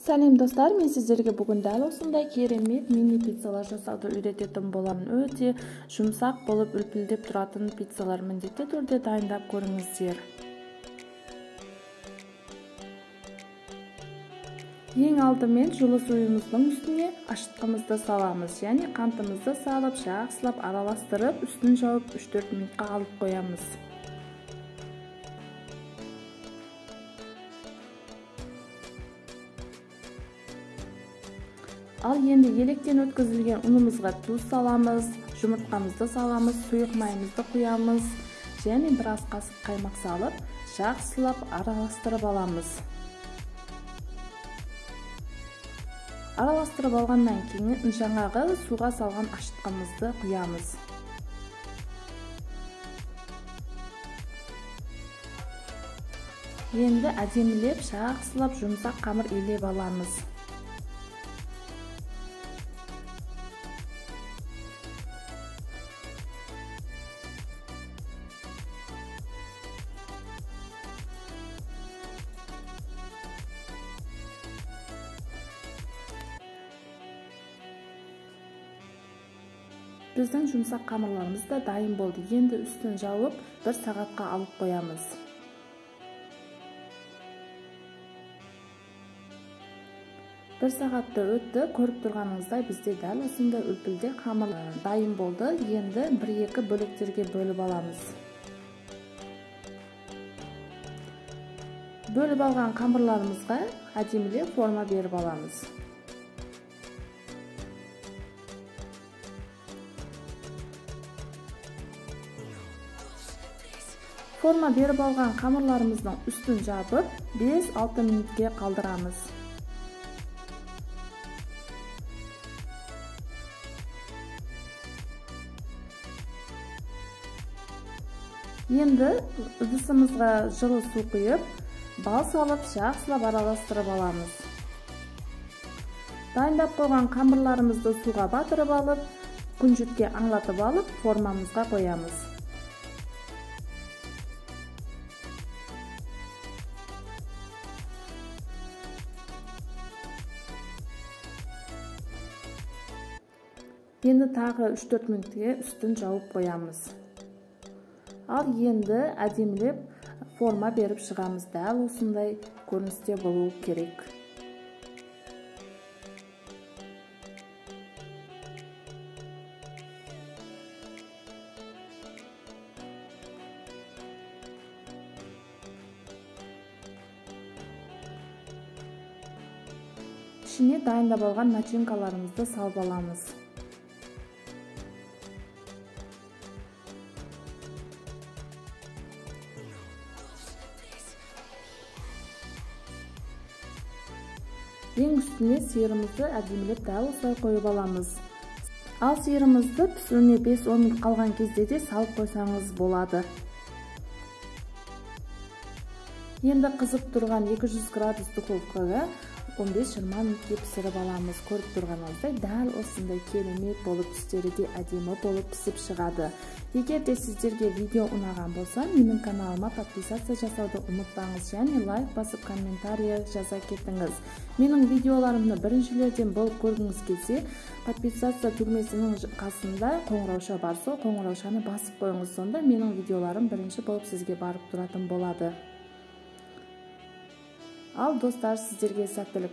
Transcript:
Сәлем достар, мен сіздерге бүгін дәл осындай керемет мини пиццалар жасауды үйрететін боламын. Өте жұмсақ болып үлпілдеп тұратын пиццалар міндетті түрде дайындап көріңіздер. Ең алдымен жылы суымыздың үстіне ашытқымызды саламыз, және қантымызды салып жақсылап араластырып, үстін жауып 3-4 минутқа алып қоямыз. Ал енді електен өткізілген ұнымызға тұз саламыз, жұмыртқамызды саламыз, сұйық майымызды құямыз және біраз қасық қаймақ салып, жақсылап араластырып аламыз. Араластырып алғаннан кейін жаңағы суға салған ашытқымызды құямыз. Енді әдемілеп жақсылап жұмсақ қамыр илеп аламыз. Біздің жұмсақ қамырларымыз да дайын болды. Енді үстін жауып, 1 сағатқа алып қоямыз. 1 сағатты өтті. Көріп тұрғаныңыздай бізде дәл осындай үлпілдек қамыр дайын болды. Енді 1-2 бөліктерге бөліп аламыз. Бөліп алған қамырларымызға әдемілеп форма беріп аламыз. Форма беріп алған қамырларымыздың үстін жабып, 5-6 минутке қалдырамыз. Енді ыдысымызға жылы су құйып, бал салып, жақсылап араластырып аламыз. Дайындап қойған қамырларымызды суға батырып алып, күнжітке аңлатып алып, формамызға қоямыз. Енді тағы 3-4 минутке үстін жауып қоямыз. Ал енді әдемілеп форма беріп шығамыз. Дәл осындай көріністе болуы керек. Ішіне дайындап алған начинкаларымызды салып аламыз. Ең үстіне сиырымызды әдемілеп дәл осылай қойып аламыз. Ал сиырымызды пісуіне 5-10 минут қалған кезде де салып қойсаңыз болады. Енді қызып тұрған 200 градус духовкаға 15-20 минутке пісіріп аламыз. Көріп тұрғаныңыздай дәл осындай керемет болып, түстері де әдемі болып пісіп шығады. Егер де сіздерге видео ұнаған болса, менің каналыма подписаться жасауды ұмытпаңыз және лайк басып комментарий жаза кетіңіз. Менің видеоларымды біріншілерден болып көргіңіз келсе, подписаться төңмесінің қасында қоңырауша бар, сол қоңыраушаны басып қойыңыз. Сонда менің видеоларым бірінші болып сізге барып тұратын болады. Ал достар, сіздерге сәттілік.